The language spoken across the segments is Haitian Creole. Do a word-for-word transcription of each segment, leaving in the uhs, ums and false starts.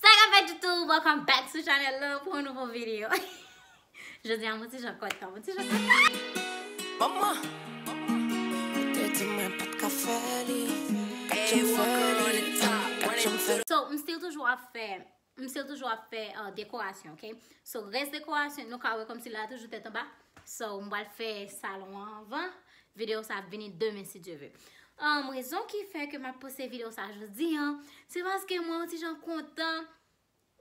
Sa k ap fèt YouTube, welcome back sou chanèl la pou yon nouvo videyo. Jodi a, mwen ti jan kontan, mwen ti jan kontan. Manman, ou te di mwen pa t ka fè li. Kat jan m fè li, kat jan m fè li. So, m still toujou ap fè, m still toujou ap fè uh, dekorasyon, ok? So, rès dekorasyon, nou ka wè kòmsi la toujou tèt anba. So, m pral fè salon an avan. Videyo sa ap vini demen, si Dye ve. Um, rezon ki fè ke m ap poste videyo sa jodi an, se paske mwen yon ti jan kontan,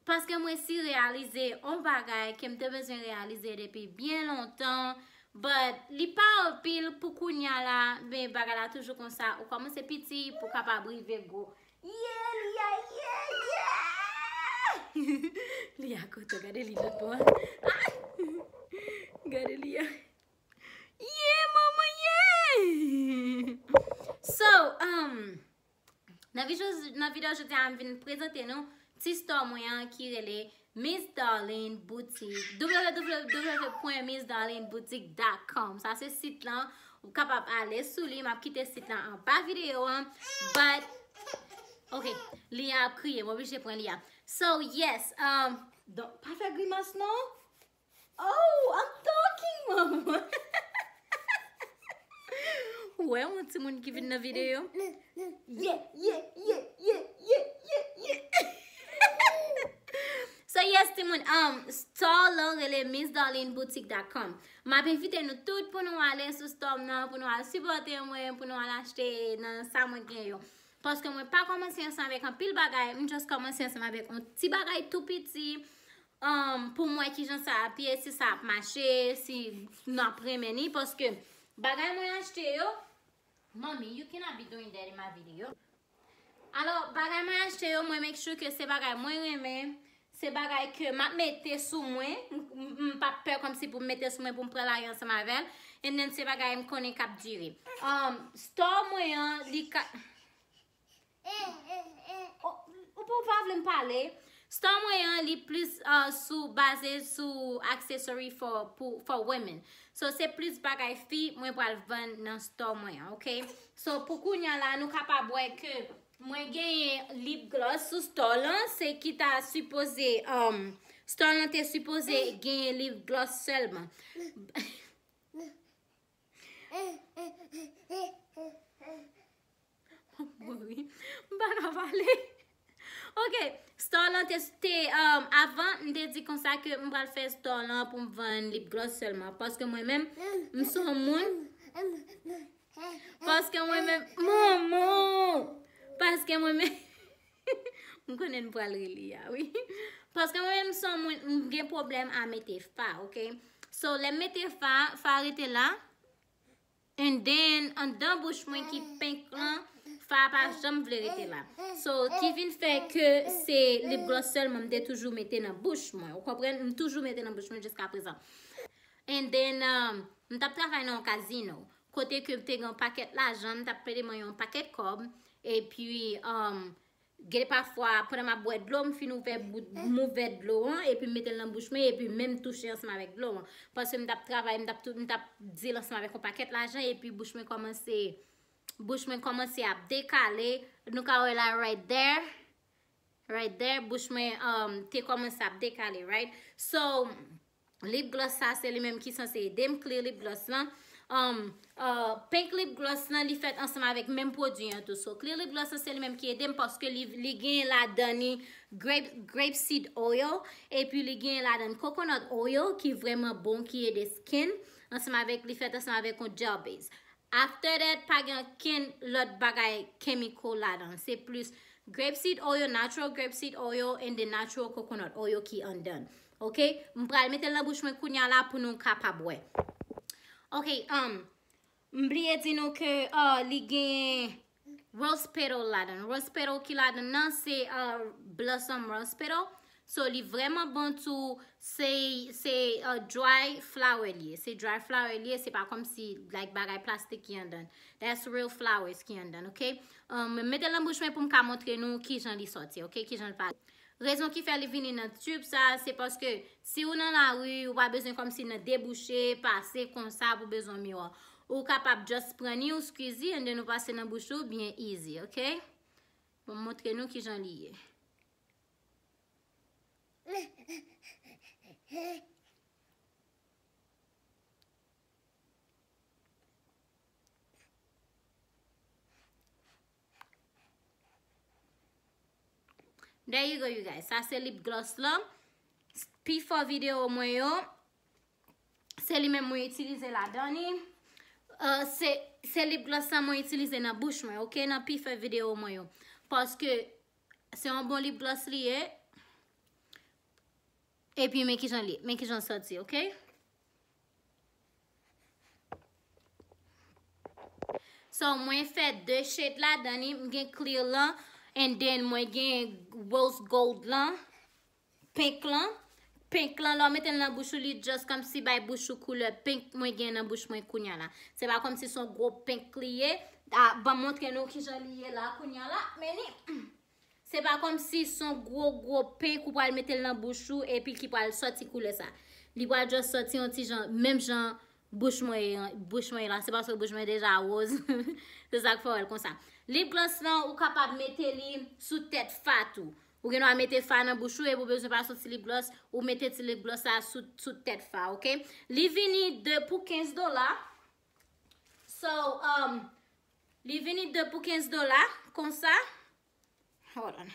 paske mwen si reyalize yon bagay ke m te bezwen reyalize depi byen lontan, but li pa anpil pou kounya la, men bagay la toujou konsa, ou kòmanse piti pou kapab rive gwo. Yeah, li a, yeah, yeah! Li a kontan, gade li lòt bò. Ah! Gade li a. Yeah, manman, yeah! So, um, nan videyo, nan videyo jodi a, m vin prezante nou ti store mwen an ki rele Miss Darlene Boutique, w w w point miss darlene boutique dot com. Sa se sit lan, ou kapab ale sou li, m ap kite sit lan anba videyo an, but, ok, li a ap kriye, m oblije pran li a. So, yes, um, donk, pa fè grimas non. Oh, I'm talking, manman. Ou wè yon timoun ki vin nan videyo? Yeah, yeah, yeah, yeah, yeah, yeah, yeah. So yes, timoun, um, store lan rele miss darlene boutique dot com. M ap envite nou tout pou nou ale sou store m nan, pou nou al sipòte mwen, pou nou al achte nan sa mwen gen yo. Paske mwen pa kòmanse ansanm avèk anpil bagay, m just kòmanse ansanm avèk yon ti bagay tou piti, um, pou m wè kijan sa ap ye, si sa ap mache, si n ap renmen ni, paske bagay mwen achte yo, mommy, you cannot be doing that in my video. Alò, bagay mwen achte yo, mwen make sure ke se bagay mwen renmen, se bagay ke m ap mete sou mwen, m, m, m p ap pè kòmsi pou m mete sou mwen pou m pran lari ansanm avè l, and then se bagay m konnen k ap dire. Um, store mwen an, li ka, oh, ou pou pa vle m pale. Store mwen an, li plis uh, sou, baze sou accessory for, pou, for women. So, se plis bagay fi mwen pral vann nan store mwen an, ok? So, pou kounya la, nou kapab wè ke mwen genyen lip gloss sou store lan, se ki ta sipoze, um, store lan te sipoze genyen lip gloss sèlman. M ap mouri. M pa ka pale. Ok, store lan te, te um, avan, m te di konsa ke m pral fè store lan pou m vann lip gloss sèlman. Paske mwen menm, m se yon moun. Paske mwen menm, manman! Paske mwen menm, m konnen m pral rele a, wi. Paske mwen menm, m se yon moun, m gen pwoblèm a mete fa, ok? So, lè m mete fa, fa rete la. And then, anndan bouch mwen ki pink lan, fa pa janm vle rete la. So, ki vin fè ke se lip gloss sèlman m te toujou mete nan bouch mwen. Ou konprann? M toujou mete nan bouch mwen jiska prezan. And then, um, m t ap travay nan yon kazino. Kote ke m te gen yon pakèt lajan, m t ap plede mwen yon pakèt kòb. Epi, um, gen pafwa, pandan m ap bwè dlo, m fin ouvè bout, m ouvè dlo an, epi m mete l nan bouch mwen, epi menm touche ansanm avèk dlo an. Paske m t ap travay, m t ap, tou- m t ap deal ansanm avèk yon pakèt lajan, epi bouch mwen kòmanse, bouch mwen kòmanse ap dekale. Nou ka wè la, right there. Right there, bouch mwen um, te kòmanse ap dekale, right? So, lip gloss sa, se li menm ki sanse ede m, clear lip gloss lan. Um, uh, pink lip gloss lan, li fèt ansanm avèk menm pwodui an tou. So, clear lip gloss lan, se li menm ki ede m paske li, li gen ladan li grape, grape seed oil, epi li gen ladan coconut oil ki vrèman bon, ki ede skin, ansanm avèk, li fèt ansanm avèk yon gel base. After that, pa gen okenn lòt bagay chemical ladan. Se plis grape seed oil, natural grape seed oil, and the natural coconut oil ki anndan. Ok? M pral mete l nan bouch mwen kounya la pou nou kapab wè. Ok, um, m bliye di nou ke uh, li gen rose petal ladan. Rose petal ki ladan nan se uh, blossom rose petal. So, li vrèman bon tou, se, se uh, dry flower li ye. Se dry flower li ye, se pa kòmsi like bagay plastik ki anndan. That's real flowers ki anndan, ok? Um, mete l nan bouch mwen pou m ka montre nou kijan li sòti, ok? Kijan l pa. Rezon ki fè li vini nan tube sa, se paske si ou nan lari, ou pa bezwen kòmsi nan debouche, pase konsa pou bezwen miwa. Ou kapab just pran ni ou squeeze, and then ou pase nan bouch ou, byen easy, ok? Bon, m montre nou kijan li ye. There you go, you guys. Sa se lip gloss lan. Pi fò videyo mwen yo, se li menm mwen itilize ladan li. Uh, se, se lip gloss lan mwen itilize nan bouch mwen, ok? Nan pi fò videyo mwen yo. Paske se yon bon lip gloss li ye. Epi men kijan li, men kijan santi, ok? So, mwen fè de shade ladan li, m gen clear lan, and then mwen gen rose gold lan, pink lan. Pink lan, lè w mete l nan bouch ou, li just kòmsi bay bouch ou koulè pink mwen gen nan bouch mwen kounya la. Se pa kòmsi se yon gwo pink li ye. Ah, ban m montre nou kijan li ye la kounya la. Men li, se pa kòmsi se yon gwo, gwo pink ou pral mete l nan bouch ou epi ki pral sòti koulè sa. Li pral just sòti yon ti jan, menm jan bouch mwen ye, bouch mwen ye la. Se paske bouch mwen deja woz. Se sa k fè w wè l konsa. Lip gloss lan, ou kapab mete li sou tèt fa tou. Ou gen dwa mete fa nan bouch ou, epi ou bezwen pa soti lip gloss, ou mete ti lip gloss la sou, sou tèt fa, ok? Li vini de pou kenz dola. So, um, li vini de pou kenz dola, konsa. Hold on.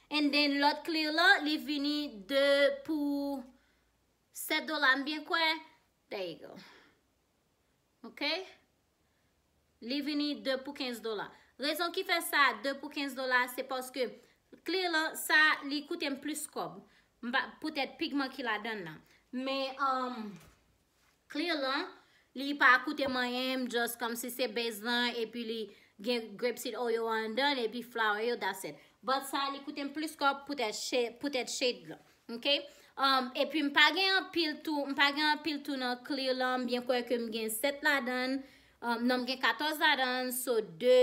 And then, lòt clear lan, li vini de pou sèt dola, m byen kwè. There you go. Ok? Li vini de pou kenz dola. Rezon ki fè sa de pou kenz dola, se paske clear lan, sa, li koute m plis kòb. M pa, poutèt pigman ki ladan l nan. Men, um, clear lan, li pa koute m anyen, m just kòmsi se base lan, epi li gen grapeseed oil anndan, epi flower yo, that's it. But sa, li koute m plis kòb poutèt shade, poutèt shade lan. Ok? Um, epi m pa gen anpil tou, m pa gen anpil tou nan clear lan, m byen kwè ke m gen sèt ladan l. Um, non, m gen katòz ladan l, so de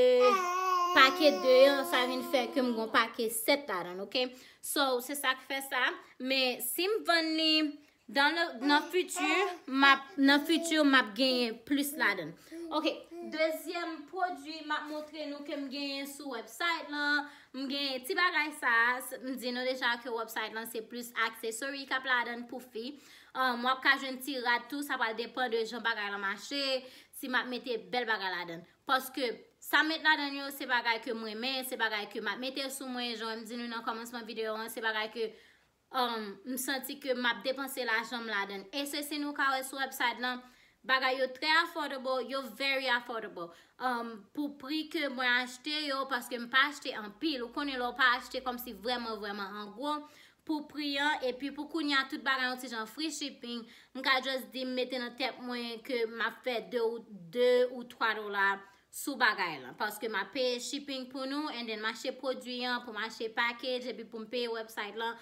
pake de an, sa vin fè ke m gon pake sèt ladan l, ok? So, se sa k fè sa. Men, si m vann li dan le, nan fiti, m ap, nan fiti, m ap genyen plis ladan l. Ok, dezyèm pwodui m ap montre nou ke m genyen sou website lan, m genyen ti bagay sa, s-, m di nou deja ke website lan se plis accessory k ap ladan l pou fi. Um, w ap ka jwenn ti rad tou, sa pral depann de jan bagay lan mache, si m ap mete bèl bagay ladan l. Paske sa m met ladan l yo, se bagay ke m renmen, se bagay ke m ap mete sou mwen, jan m di nou nan kòmansman videyo an, se bagay ke, um, m santi ke m ap depanse lajan m ladan l. E se si nou ka wè sou website lan, bagay yo trè affordable, yo very affordable. Um, pou pri ke mwen achte yo, paske m pa achte anpil. Ou konnen lè w pa achte kòmsi vrèman, vrèman an gwo, pou pri an, epi pou kounye a tout bagay yon ti jan free shipping, m ka just di m mete nan tèt mwen ke m ap fè de ou, de ou twa dola sou bagay lan. Paske m ap peye shipping pou nou, and then m achte pwodui an, pou m achte package, epi pou m peye website lan.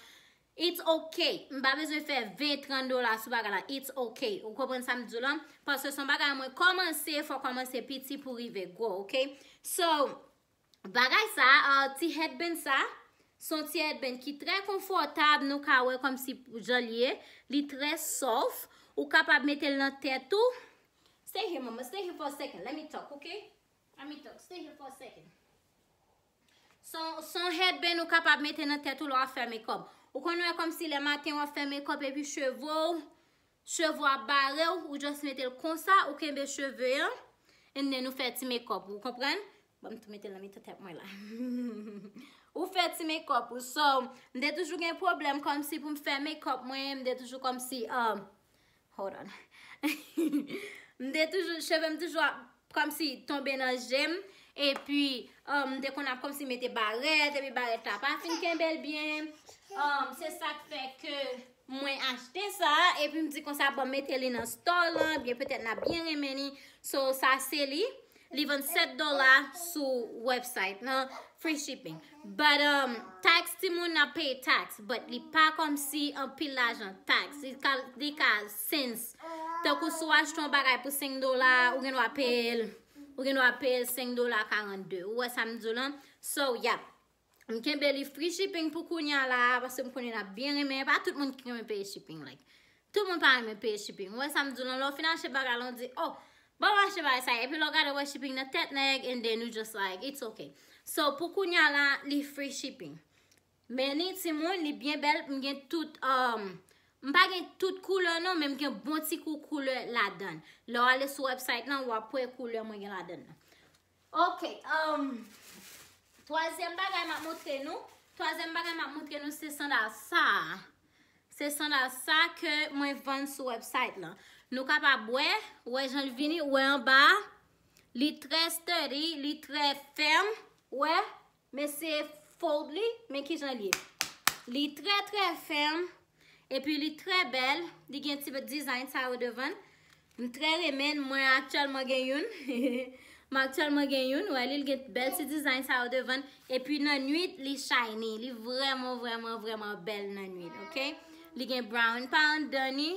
It's ok. M pa bezwen fè ven, trant dola sou bagay la. It's ok. Ou konprann sa m di w lan? Paske se yon bagay mwen kòmanse, fò w kòmanse piti pou rive gwo, ok? So, bagay sa, uh, ti headband sa, se yon ti headband ki trè konfòtab, nou ka wè kòmsi jan l ye, li trè soft, ou kapab mete l nan tèt ou. Stay here, mama, stay here for a second, let me talk, ok? Let me talk, stay here for a second. Se yon, se yon headband ou kapab mete nan tèt ou lè w ap fè makeup. Ou konn wè kòmsi lè maten w ap fè makeup epi cheve w, cheve w ap bare w, ou just mete l konsa, ou kenbe cheve an, and then ou fè ti makeup, ou konprann? Ban m tou mete l nan mitan tèt mwen la. Ou fè ti makeup ou. So, m te toujou gen pwoblèm kòmsi pou m fè makeup mwen, m te toujou kòmsi, um, hold on. M te toujou, cheve m toujou ap kòmsi tonbe nan je m, epi, um, m te konn ap kòmsi mete barèt, epi barèt la pa fin kenbe l byen. Um, se sa k fè ke mwen achte sa, epi m di konsa, bon, mete li nan store lan, byen petèt n ap byen renmen li. So, sa se li. Li vann sèt dola sou website lan, free shipping. But, um, tax, timoun ap peye tax, but li pa kòmsi anpil lajan tax. Li ka, li ka sense. Tankou si w achte yon bagay pou senk dola, ou gen dwa peye l, ou gen dwa peye l senk dola karannde. Ou wè sa m di w lan? So, yeah. M kenbe li free shipping pou kounye a la, paske m konnen n ap byen renmen. Pa tout moun ki renmen peye shipping, like. Tout moun pa renmen peye shipping. Ou wè sa m di w lan, lè w fin achte bagay la, w di, oh, bon, m achte bagay sa. Epi lè w gade, w wè shipping nan tèt nèg, and then you just like, it's okay. So, pou kounye a la, li free shipping. Men ni timoun, li byen bèl, m gen tout, um, m pa gen tout koulè non, men m gen bon ti kou koulè ladan l. Lè w ale sou website lan, w ap wè koulè mwen gen ladan l nan. Ok, um, twazyèm bagay m ap montre nou, Twazyèm bagay m ap montre nou se sandal sa. Se sandal sa ke mwen vann sou website lan. Nou kapab wè, wè jan l vini, wè anba a, li trè sturdy, li trè fèm, wè, men se fold li, men kijan l ye. Li trè, trè fèm, epi li trè bèl, li gen ti design sa yo devan l. M trè renmen l, mwen aktyèlman gen youn. M aktyèlman gen youn, wè li, li gen bèl ti design sa yo devan l. Epi nan nwit, li shiny, li vrèman, vrèman, vrèman bèl nan nwit, ok? Li gen brown pa anndan li.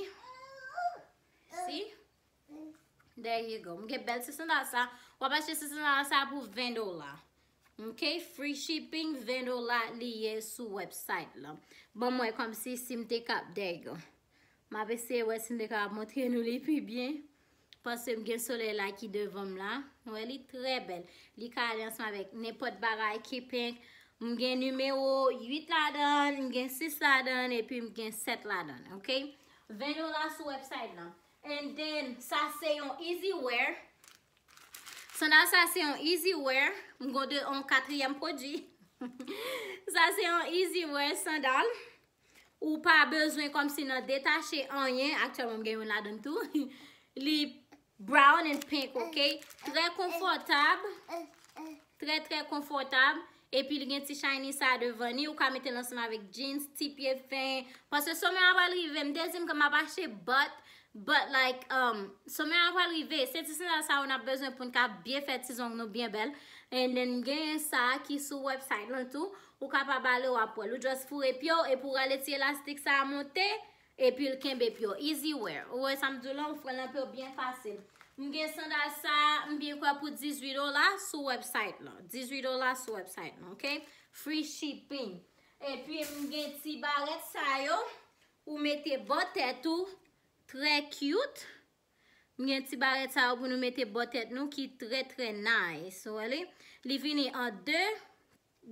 See? There you go. M gen bèl ti sandal sa. W ap achte ti sandal sa pou ven dola. Ok, free shipping, ven dola li ye sou website lan. Ban m wè kòmsi si m te kab, there you go. M ap eseye wè si m te kab montre nou li pi byen. Paske m gen solèy la ki devan m la. Wè li trè bèl. Li ka ale ansanm avèk nenpòt bagay ki pink. M gen nimewo uit ladan, m gen sis ladan, epi m gen sèt ladan, ok? Ven dola sou website lan. And then, sa se yon easy wear. Sandal sa se yon easy wear. M gen de, yon katriyèm pwodui. Sa se yon easy wear sandal. Ou pa bezwen kòmsi nan detache anyen. Aktyèlman, m gen youn ladan tou. Li brown and pink, ok? Trè konfòtab. Trè, trè konfòtab. Epi li gen ti shiny sa devan li. Ou ka mete l ansanm avèk jeans, ti pye fen. Paske somè a pral rive. M te di m ke m ap achte, but, but like, um, somè a pral rive. Se ti sandal sa yo n ap bezwen pou n ka byen fè ti zong nou byen bèl. And then, m genyen sa ki sou website lan tou. Ou kapab ale, w ap wè l. Ou just foure pye w, epi w rale ti elastik sa a monte. Epi l kenbe pye w. Easy wear. Ou wè sa m di w la, ou fè l nan pye w byen fasil. M gen sandal sa, m byen kwè pou dizuit dola sou website lan. Dizuit dola sou website lan, ok? Free shipping. Epi m gen ti barèt sa yo, ou mete bò tèt ou, trè cute. M gen ti barèt sa yo pou nou mete bò tèt nou ki trè, trè nice. Ou wè li? Li vini an de,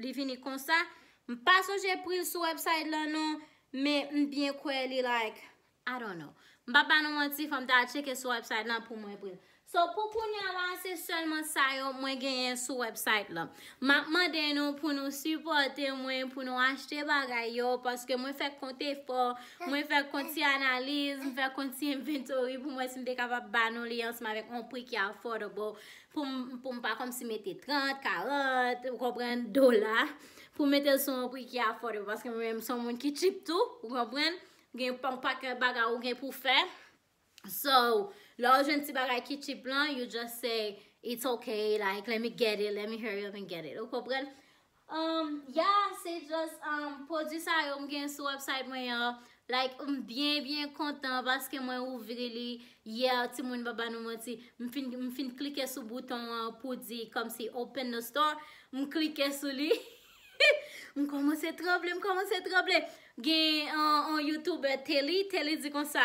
li vini konsa. M pa sonje pri l sou website lan non, men m byen kwè li like, I don't know. M pa ba nou manti, fò m ta tcheke sou website lan pou mwen pri l. So, pou kounye a la, se sèlman sa yo mwen genyen sou website lan. M ap mande nou pou nou sipòte mwen, pou nou achte bagay yo, paske mwen fè kont efò, mwen fè kont ti analiz, m fè kont ti inventory pou mwen si m te kapab ba nou li ansanm avèk yon pri ki affordable, pou m, pou m pa kòmsi mete trant, karant, ou konprann, dola, pou mete l sou yon pri ki affordable, paske mwen menm se yon moun ki cheap tou, ou konprann, gen yon pakèt bagay ou gen pou fè. So, lè w jwenn ti bagay ki cheap lan, you just say, it's okay, like, let me get it, let me hurry up and get it. Ou konprann? Um, yeah, se just, um, pwodui sa yo m gen sou website mwen an. Like, m byen, byen kontan paske mwen ouvri li yè, timoun pa ba nou manti. M fin, m fin klike sou bouton an pou di kòmsi open the store. M klike sou li. M kòmanse tranble, m kòmanse tranble. Gen yon, yon YouTuber, Telly, Telly di konsa,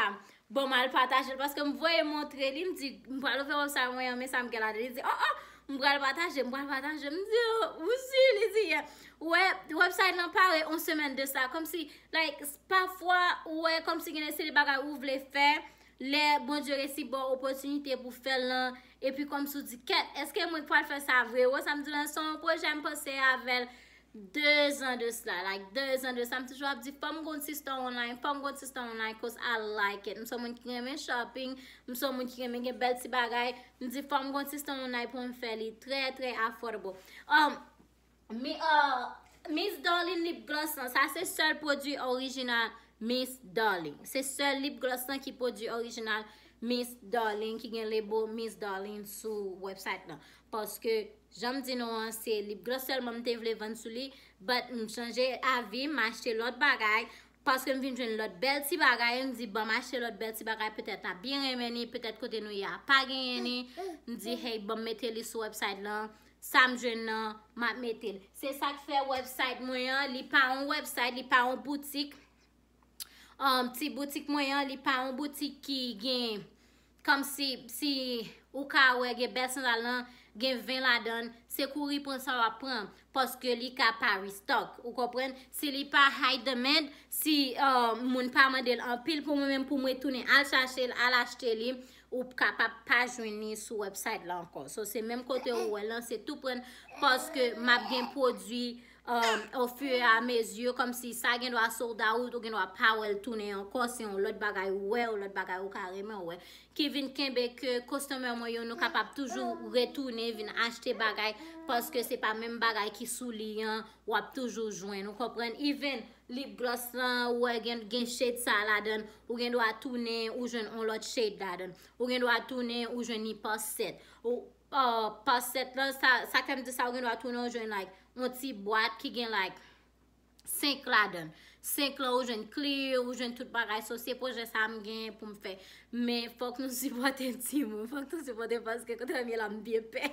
bon, m al pataje l, paske m voye montre li, m di, m pral ouvè website mwen an, men sa m gen ladan. Li di, oh, oh, m pral pataje, m pral pataje. M di, oh, ou si? Li di, yeah. Ou wè, website lan pare yon semèn de sa, kòmsi, like, pafwa, ou wè, kòmsi gen de seri bagay ou vle fè, lè Bondye resi ba w opòtinite pou fè l lan, epi kòmsi ou di, kèt, èske mwen k pral fè sa vre? Ou wè sa m di lan, se yon pwojè m panse avè l de zan de sila, like, de zan de sila, m toujou ap di, fò m gon ti store online, fò m gon ti store online, cause I like it. M se yon moun ki renmen shopping, m se yon moun ki renmen gen bèl ti bagay. M di, fò m gon ti store online pou m fè li trè, trè affordable. Um, mi, uh, Miss Darling lip gloss lan, sa se sèl pwodui orijinal Miss Darling. Se sèl lip gloss lan ki pwodui orijinal Miss Darling, ki gen label Miss Darling sou website lan. Paske, jan m di nou an, se lip gloss sèlman m te vle vann sou li, but m chanje avi, m achte lòt bagay, paske m vin jwenn lòt bèl ti bagay, m di, bon, m achte lòt bèl ti bagay, petèt n ap byen renmen li, petèt kote nou ye a pa genyen li, m di, hey, bon, m mete li sou website lan, sa m jwenn nan, m ap mete l. Se sa k fè website mwen an, li pa yon website, li pa yon boutik. Um, ti boutik mwen an, li pa yon boutik ki gen, kòmsi, si ou ka wè, gen bèl sandal lan, gen ven ladan l, se kouri pran sa w ap pran, paske li ka pa restock, ou konprann? Si li pa high demand, si, uh, moun pa mande l anpil, pou mwen menm, pou mwen tounen al chache l, al achte li, ou kapab pa jwenn li sou website la ankò. So, se menm kote ou wè lan, se tou pran, paske m ap gen pwodui, um, au fur et à mesure, kòmsi sa gen dwa sold out, ou gen dwa pa wè l tounen ankò, se yon lòt bagay ou wè, yon lòt bagay ou ka renmen wè. Ki vin kenbe ke customer mwen yo, nou kapab toujou retounen, vin achte bagay, paske se pa menm bagay ki sou li an, w ap toujou jwenn, ou konprann? Even lip gloss lan, ou wè gen, gen shade sa ladan, ou gen dwa tounen, ou jwenn yon lòt shade ladan. Ou gen dwa tounen, ou jwenn ni pa sèt. Ou, uh, pa sèt lan, sa, sa fè m di sa, ou gen dwa tounen, ou jwenn, like, yon ti bwat ki gen, like, senk ladan. Senk lan, ou jwenn clear, ou jwenn tout bagay. So, se pwojè sa m gen pou m fè. Men, fòk nou sipòte timoun. Fòk nou sipòte paske kote m ye la, m byen pè.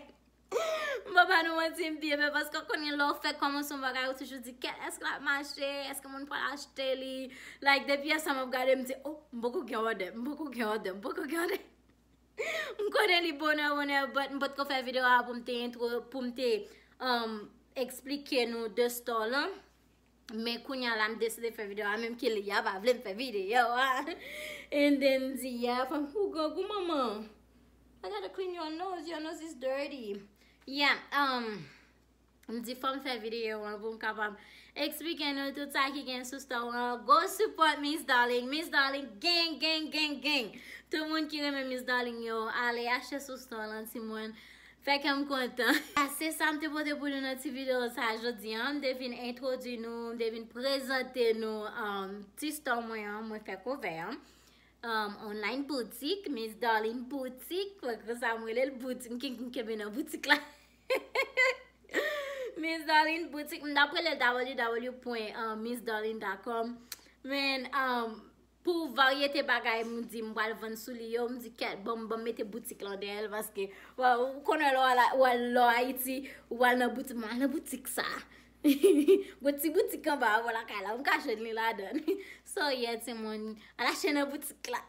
M pa ba nou manti, m byen pè. Paske w konnen lè w fèk kòmanse yon bagay, ou toujou di, kèt, èske l ap mache? Èske moun pral achte li? Like, depi yè sa m ap gade, m di, oh, m poko gen òdè, m poko gen òdè, m poko gen òdè. M konnen li bonè, bonè, but m potko fè videyo a pou m te intro, pou m te, um, eksplike nou de store lan. Men kounye a la, m deside fè videyo a, menm ke li a pa vle m fè videyo a. And then di, yeah, fanm, ou grangou, manman. I gotta clean your nose, your nose is dirty. Yeah, um, m di fò m fè videyo an pou m kapab eksplike nou tout sa ki gen sou store an. Go support Miss Darling. Miss Darling, gang, gang, gang, gang. Tout moun ki renmen Miss Darling yo, ale achte sou store lan, timoun. Fè kè m kontan. Ah, se sa m te pote pou nou nan ti videyo sa jodi an. M te vin entwodui nou, m te vin prezante nou, um, ti store mwen an, mwen fè cover an. Um, online boutique, Miss Darling Boutique, fòk se sa m rele l, boutique, m ken-, m kenbe nan boutik la. Miss Darling Boutique, m t ap rele l w w w point miss darling dot com. Men, um, pou varyete bagay, m di m pral vann sou li yo, m di kèt, ban m, ban m mete boutik lan dèyè l, paske, w, ou konnen lè w al, w al, lè w Ayiti, ou al nan boutik, m al nan boutik sa. Gon ti boutik anba avè lakay la, m ka jwenn li ladan. So, yeah, timoun, al achte nan boutik la.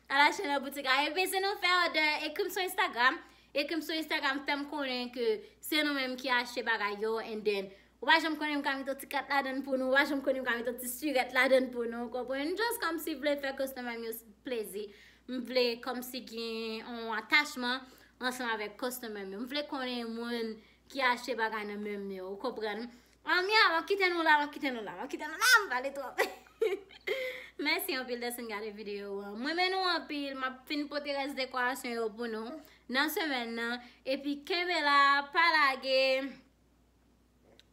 Al achte nan boutik la. Epi si nou fè òdè, ekri m sou Instagram. Ekri m sou Instagram, fè m konnen ke se nou menm ki achte bagay yo, and then, ou pa janm konnen m ka mete yon ti kat ladan pou nou, ou pa janm konnen m ka mete yon ti sirèt ladan pou nou, ou konprann? Just kòmsi vle fè customer m yo plezi. M vle kòmsi gen yon atachman ansanm avèk customer m yo. M vle konnen moun ki achte bagay nan men m yo, ou konprann? Anmya, m ap kite nou la, m ap kite nou la, m ap kite nou la, m pale twòp. Mèsi anpil dèske n gade videyo an. M renmen nou anpil, m ap fin pote rès dekorasyon yo pou nou nan semèn nan. Epi kenbe la, pa lage.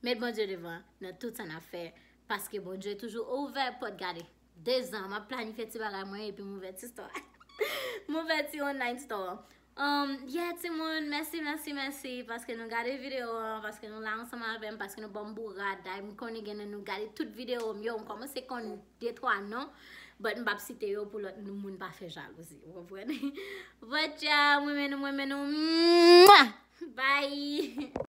Met Bondye devan nan tout sa n ap fè. Paske Bondye toujou ouvè pòt, gade. De zan, m ap planifye ti bagay mwen epi m ouvè ti store. M ouvè ti online store. Um, yeah, timoun, mèsi, mèsi, mèsi, paske nou gade videyo an, paske nou la ansanm avè m, paske nou ban m bourad, day, m konnen gen nan nou gade tout videyo m yo, m kòmanse konn de twa non, but m p ap site yo pou lòt moun pa fè jalouzi, ou konprann? But yeah, m renmen nou, m renmen nou, mwah! Bye!